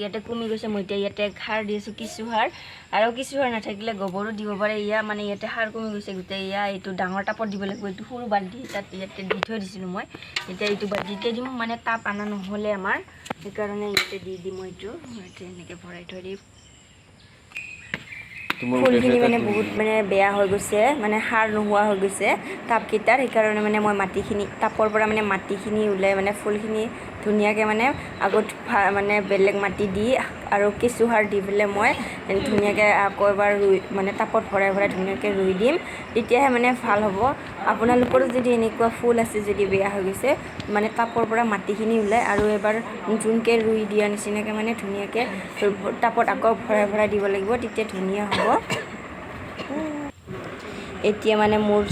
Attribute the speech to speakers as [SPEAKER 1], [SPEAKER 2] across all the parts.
[SPEAKER 1] ইয়াতে কমি গৈছে। মই এতিয়া ইয়াতে সাৰ দি আছোঁ, কেঁচু সাৰ। আৰু কেঁচু সাৰ নাথাকিলে গোবৰো দিব পাৰে। ইয়া মানে ইয়াতে সাৰ কমি গৈছে গোটেই। ইয়া এইটো ডাঙৰ টাপত দিব লাগিব। এইটো সৰু বাল্টি তাত ইয়াতে দি থৈ দিছিলোঁ মই। এতিয়া এইটো বাল্টিতে দিম, মানে টাপ অনা নহ'লে আমাৰ, সেইকাৰণে ইয়াতে দি দিম। এইটো ইয়াতে এনেকৈ ভৰাই থৈ দিম। ফুলখিনি মানে বহুত মানে বেয়া হৈ গৈছে, মানে সাৰ নোহোৱা হৈ গৈছে টাবকেইটাত। সেইকাৰণে মানে মই মাটিখিনি টাপৰ পৰা মানে মাটিখিনি ওলাই মানে ফুলখিনি ধুনীয়াকৈ মানে আগত মানে বেলেগ মাটি দি আৰু কেঁচু সাৰ দি পেলাই মই ধুনীয়াকৈ আকৌ এবাৰ ৰুই, মানে টাপত ভৰাই ভৰাই ধুনীয়াকৈ ৰুই দিম। তেতিয়াহে মানে ভাল হ'ব। আপোনালোকৰো যদি এনেকুৱা ফুল আছে, যদি বেয়া হৈ গৈছে, মানে টাপৰ পৰা মাটিখিনি ওলাই আৰু এবাৰ নতুনকৈ ৰুই দিয়া নিচিনাকৈ মানে ধুনীয়াকৈ টাপত আকৌ ভৰাই ভৰাই দিব লাগিব, তেতিয়া ধুনীয়া হ'ব। এতিয়া মানে মোৰ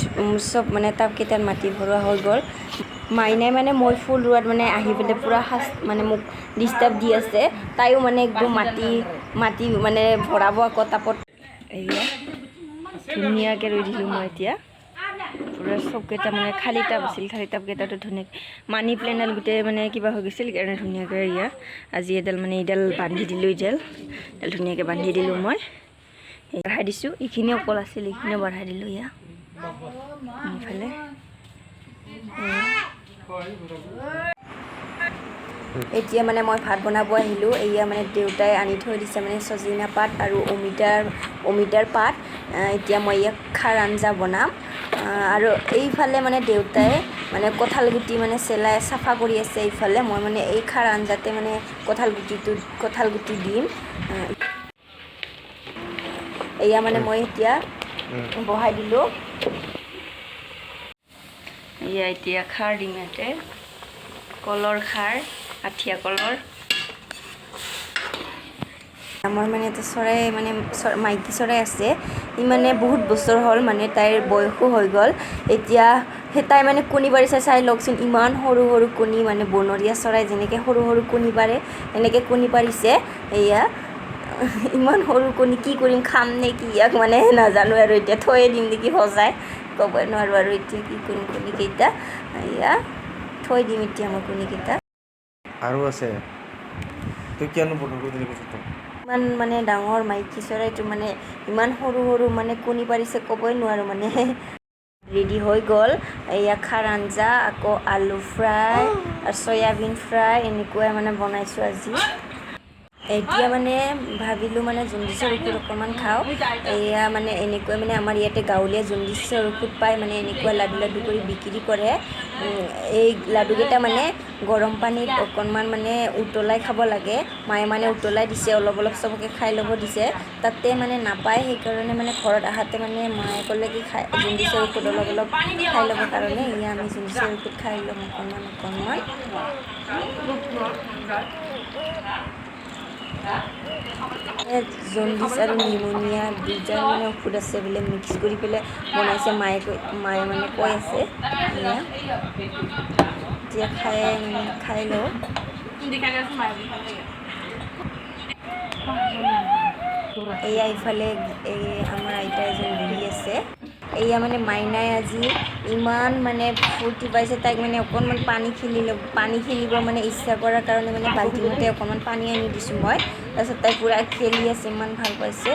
[SPEAKER 1] চব মানে টাবকেইটাত মাটি ভৰোৱা হৈ গ'ল। মাইনাই মানে মই ফুল ৰোৱাত মানে আহি পেলাই পূৰা সাজ মানে মোক ডিষ্টাৰ্ব দি আছে। তাইও মানে একদম মাটি মাটি মানে ভৰাব আকৌ টাপত। এয়া ধুনীয়াকৈ ৰুই দিলোঁ মই। এতিয়া পূৰা চবকেইটা মানে খালী টাব আছিল, খালী টাবকেইটাতো ধুনীয়াকৈ মানি প্লেণ্টডাল গোটেই মানে কিবা হৈ গৈছিল, সেইকাৰণে ধুনীয়াকৈ এয়া আজি এডাল মানে এইডাল বান্ধি দিলোঁ। এইডাল এডাল ধুনীয়াকৈ বান্ধি দিলোঁ মই, বঢ়াই দিছোঁ। এইখিনিও অকল আছিল, এইখিনিও বঢ়াই দিলোঁ। এয়া এইফালে। এতিয়া মানে মই ভাত বনাব আহিলোঁ। এয়া মানে দেউতাই আনি থৈ দিছে মানে ছজিনা পাত আৰু অমিতাৰ পাত। এতিয়া মই ইয়াক খাৰ আঞ্জা বনাম। আৰু এইফালে মানে দেউতাই মানে কঁঠাল গুটি মানে চেলাই চাফা কৰি আছে। এইফালে মই মানে এই খাৰ আঞ্জাতে মানে কঁঠাল গুটি দিম। এয়া মানে মই এতিয়া বহাই দিলোঁ। এয়া এতিয়া খাৰ দিম ইয়াতে, কলৰ খাৰ, আঠিয়া কলৰ। আমাৰ মানে এটা চৰাই মানে মাইকী চৰাই আছে। সি মানে বহুত বছৰ হ'ল, মানে তাইৰ বয়সো হৈ গ'ল। এতিয়া সেই তাই মানে কণী পাৰিছে, চাই লওকচোন। ইমান সৰু সৰু কণী, মানে বনৰীয়া চৰাই যেনেকৈ সৰু সৰু কণী পাৰে, এনেকৈ কণী পাৰিছে। এয়া ইমান সৰু কণী, কি কৰিম, খাম নে কি ইয়াক মানে নাজানো আৰু। এতিয়া থৈয়ে দিম নেকি সজাই, ক'বই নোৱাৰোঁ আৰু এতিয়া কি কৰিম কণীকেইটা। এয়া থৈ দিম এতিয়া মই কণীকেইটা।
[SPEAKER 2] আৰু আছে, তই কিয়নো বন্ধ কৰি দিলি বস্তুটো?
[SPEAKER 1] ইমান মানে ডাঙৰ মাইকী চৰাইটো মানে ইমান সৰু সৰু মানে কণী পাৰিছে, ক'বই নোৱাৰোঁ। মানে ৰেডি হৈ গ'ল। এয়া খাৰ আঞ্জা, আকৌ আলু ফ্ৰাই আৰু চয়াবিন ফ্ৰাই, এনেকুৱাই মানে বনাইছোঁ আজি। এতিয়া মানে ভাবিলোঁ মানে জণ্ডিচৰ ঔষধ অকণমান খাওঁ। এয়া মানে এনেকুৱা মানে আমাৰ ইয়াতে গাঁৱলীয়া জণ্ডিচৰ ঔষধ পায়, মানে এনেকুৱা লাডু লাডু কৰি বিক্ৰী কৰে। এই লাডুকেইটা মানে গৰম পানীত অকণমান মানে উতলাই খাব লাগে। মায়ে মানে উতলাই দিছে অলপ অলপ, চবকে খাই ল'ব দিছে। তাতে মানে নাপায়, সেইকাৰণে মানে ঘৰত আহাতে মানে মায়ে ক'লে কি খাই জণ্ডিচৰ ঔষধ অলপ অলপ খাই ল'বৰ কাৰণে। এয়া আমি জণ্ডিচৰ ঔষধ খাই ল'ম অকণমান অকণমান। জণ্ডিচ আৰু নিমনিয়া দুইটাৰ মানে ঔষধ আছে বোলে, মিক্স কৰি পেলাই বনাইছে মায়ে কৈ, মায়ে মানে কৈ আছে। এয়া এতিয়া খাই মানে খাই লওঁ। এয়া ইফালে এই আমাৰ আইতা এজন বহি আছে। এয়া মানে মাইনাই আজি ইমান মানে ফূৰ্তি পাইছে। তাইক মানে অকণমান পানী খেলিলে, পানী খেলিব মানে ইচ্ছা কৰাৰ কাৰণে মানে বাল্টিঙতে অকণমান পানী আনি দিছোঁ মই। তাৰপিছত তাই পূৰা খেলি আছে, ইমান ভাল পাইছে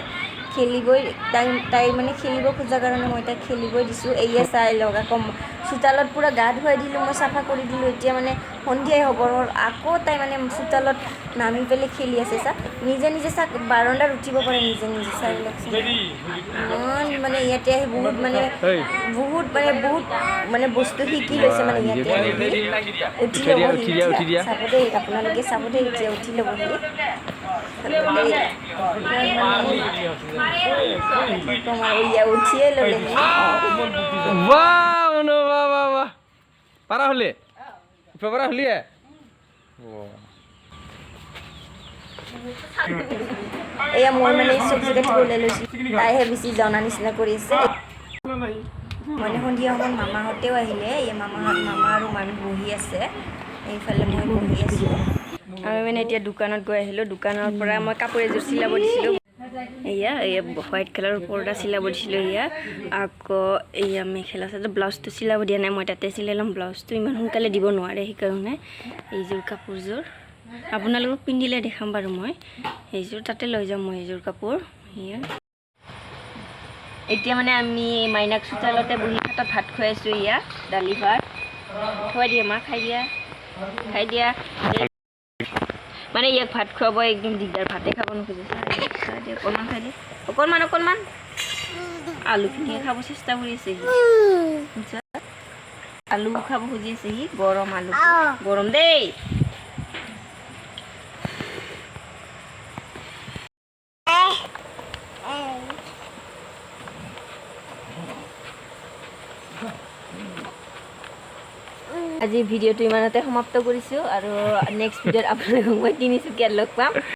[SPEAKER 1] খেলিবই। তাই তাই মানে খেলিব খোজাৰ কাৰণে মই তাইক খেলিবই দিছোঁ। এয়া চাই লওক, আকৌ চোতালত পূৰা গা ধুৱাই দিলোঁ মই, চাফা কৰি দিলোঁ। এতিয়া মানে সন্ধিয়াই হ'বৰ হ'ল, আকৌ তাই মানে চোতালত নামি পেলাই খেলি আছে। চা, নিজে নিজে চাক বাৰাণ্ডাত উঠিব পাৰে নিজে নিজে, চাই লওকচোন। ইমান মানে ইয়াতে আহি বহুত মানে বহুত মানে বহুত মানে বস্তু শিকি লৈছে। মানে ইয়াতে আহি উঠি ল'ব সি, চাব দেই আপোনালোকে, চাব দেই। এতিয়া উঠি ল'ব সি, চাব দেই। ইমান মানে কি ক'ম আৰু, ইয়া উঠিয়ে ল'লে সি।
[SPEAKER 2] বাহ মনো, বাহ বাহ বাহ, পাৰা হলি, উঠিব পাৰা হলিয়ে।
[SPEAKER 1] এয়া মই মানে চব্জি কাটিব ওলাই লৈছোঁ, তাইহে বেছি জনা নিচিনা কৰি আছে। মানে সন্ধিয়া সময়ত মামাহঁতেও আহিলে। এই মামাহঁত, মামা আৰু মামী বহি আছে, এইফালে মই বহি আছোঁ। আমি মানে এতিয়া দোকানত গৈ আহিলোঁ। দোকানৰ পৰা মই কাপোৰ এযোৰ চিলাব দিছিলোঁ। এয়া এয়া হোৱাইট কালাৰৰ পৰ্দা চিলাব দিছিলোঁ। এয়া আকৌ এয়া মেখেলা চাদৰ, ব্লাউজটো চিলাব দিয়া নাই, মই তাতে চিলাই ল'ম। ব্লাউজটো ইমান সোনকালে দিব নোৱাৰে, সেইকাৰণে এইযোৰ কাপোৰযোৰ। আপোনালোকক পিন্ধিলে দেখাম বাৰু মই। সেইযোৰ তাতে লৈ যাম মই, সেইযোৰ কাপোৰ। সেয়া এতিয়া মানে আমি মাইনাক চোতালতে বহি হাতত ভাত খুৱাইছোঁ। এয়া দালি ভাত খুৱাই দিয়া মা, খাই দিয়া, খাই দিয়া। মানে ইয়াক ভাত খুৱাব একদম দিগদাৰ, ভাতে খাব নোখোজে। খাই দিয়া, অকণমান খাই দিয়া, অকণমান অকণমান। আলুখিনিয়ে খাব চেষ্টা কৰি আছে সি, বুজিছা? আলু খাব খুজি আছে সি, গৰম আলু, গৰম দেই। আজি ভিডিঅ'টো ইমানতে সমাপ্ত কৰিছোঁ আৰু নেক্সট ভিডিঅ'ত আপোনালোকক মই তিনিচুকীয়াত লগ পাম।